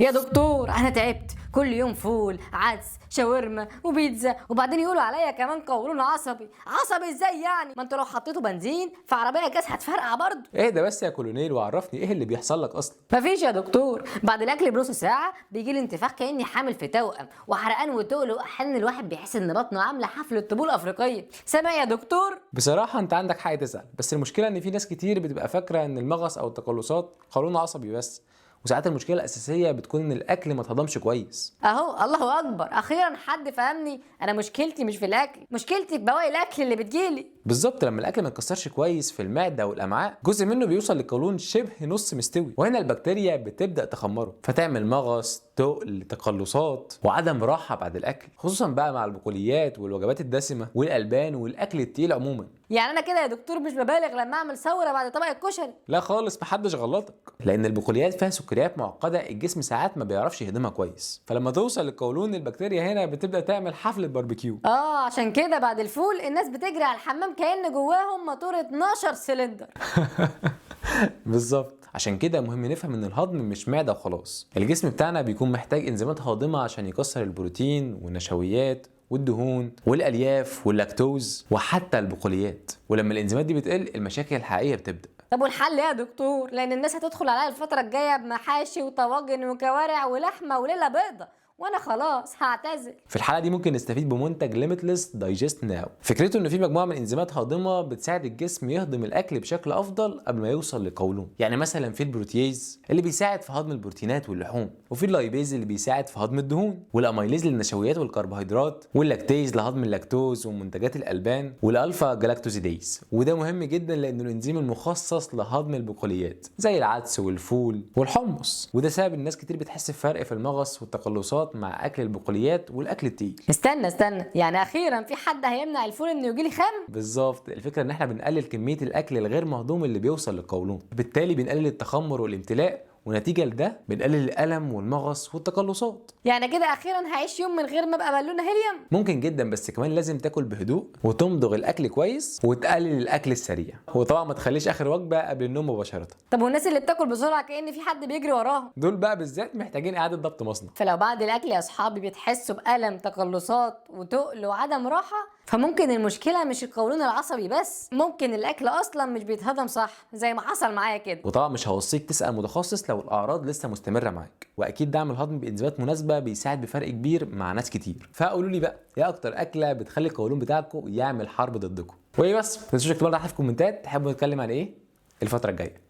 يا دكتور انا تعبت، كل يوم فول، عدس، شاورما وبيتزا، وبعدين يقولوا عليا كمان قولون عصبي. عصبي ازاي يعني؟ ما انتوا لو حطيتوا بنزين في عربية جاز هتفرقع برضه. اهدى بس يا كولونيل وعرفني ايه اللي بيحصل لك اصلا. مفيش يا دكتور، بعد الاكل بنص ساعة بيجي لي انتفاخ كاني حامل في توأم، وحرقان وتقل، واحيانا الواحد بيحس ان بطنه عامله حفلة طبول افريقية. سامع يا دكتور؟ بصراحة انت عندك حق تزعل، بس المشكلة ان في ناس كتير بتبقى فاكره ان المغص او التقلصات قولون عصبي بس، وساعات المشكلة الاساسية بتكون ان الاكل ما اتهضمش كويس. اهو الله اكبر، اخيرا حد فهمني. انا مشكلتي مش في الاكل، مشكلتي في بواقي الاكل اللي بتجيلي. بالظبط، لما الاكل ما يتكسرش كويس في المعدة والامعاء جزء منه بيوصل للقولون شبه نص مستوي، وهنا البكتيريا بتبدا تخمره فتعمل مغص، تقل، تقلصات، وعدم راحة بعد الاكل، خصوصا بقى مع البقوليات والوجبات الدسمة والالبان والاكل التقيل عموما. يعني انا كده يا دكتور مش ببالغ لما اعمل ثورة بعد طبق الكشري؟ لا خالص، محدش غلطك، لان البقوليات فيها سكريات معقدة الجسم ساعات ما بيعرفش يهضمها كويس، فلما توصل للقولون البكتيريا هنا بتبدا تعمل حفلة باربيكيو. عشان كده بعد الفول الناس بتجري على الحمام كأن جواهم موتور 12 سلندر. بالظبط، عشان كده مهم نفهم ان الهضم مش معده وخلاص. الجسم بتاعنا بيكون محتاج انزيمات هاضمه عشان يكسر البروتين والنشويات والدهون والالياف واللاكتوز وحتى البقوليات، ولما الانزيمات دي بتقل المشاكل الحقيقية بتبدا. طب والحل ايه يا دكتور؟ لان الناس هتدخل عليا الفترة الجاية بمحاشي وطواجن وكوارع ولحمه وليلة بيضة، وانا خلاص هعتزل. في الحالة دي ممكن نستفيد بمنتج Limitless Digest Now. فكرته ان في مجموعة من انزيمات هاضمه بتساعد الجسم يهضم الاكل بشكل افضل قبل ما يوصل للقولون. يعني مثلا في ال protease اللي بيساعد في هضم البروتينات واللحوم، وفي ال lipase اللي بيساعد في هضم الدهون، وال amylase للنشويات والكربوهيدرات، وال lactase لهضم اللاكتوز ومنتجات الالبان، وال alpha galactosidase، وده مهم جدا لانه الانزيم المخصص لهضم البقوليات زي العدس والفول والحمص، وده سبب الناس كتير بتحس بفرق في المغص والتقلصات مع اكل البقوليات والاكل التقيل. استنى، يعني اخيرا في حد هيمنع الفول انه يجيلي خم؟ بالظبط، الفكرة ان احنا بنقلل كمية الاكل الغير مهضوم اللي بيوصل للقولون، بالتالي بنقلل التخمر والامتلاء، ونتيجة لده بنقلل الالم والمغص والتقلصات. يعني كده اخيرا هعيش يوم من غير ما ابقى بالونه هيليوم؟ ممكن جدا، بس كمان لازم تاكل بهدوء وتمضغ الاكل كويس وتقلل الاكل السريع، وطبعا ما تخليش اخر وجبة قبل النوم مباشرة. طب والناس اللي بتاكل بسرعة كأن في حد بيجري وراهم؟ دول بقى بالذات محتاجين اعاده ضبط مصنع. فلو بعد الاكل يا اصحابي بتحسوا بألم، تقلصات، وتقل وعدم راحة، فممكن المشكلة مش القولون العصبي بس، ممكن الاكل اصلا مش بيتهضم صح زي ما حصل معايا كده. وطبعا مش هوصيك تسال متخصص لو الاعراض لسه مستمرة معاك، واكيد دعم الهضم بانزيمات مناسبة بيساعد بفرق كبير مع ناس كتير. فقولوا لي بقى ايه اكتر اكله بتخلي القولون بتاعكم يعمل حرب ضدكم؟ وايه بس، ما تنسوش تكتبوا لنا تحت في الكومنتات تحبوا نتكلم عن ايه الفترة الجاية.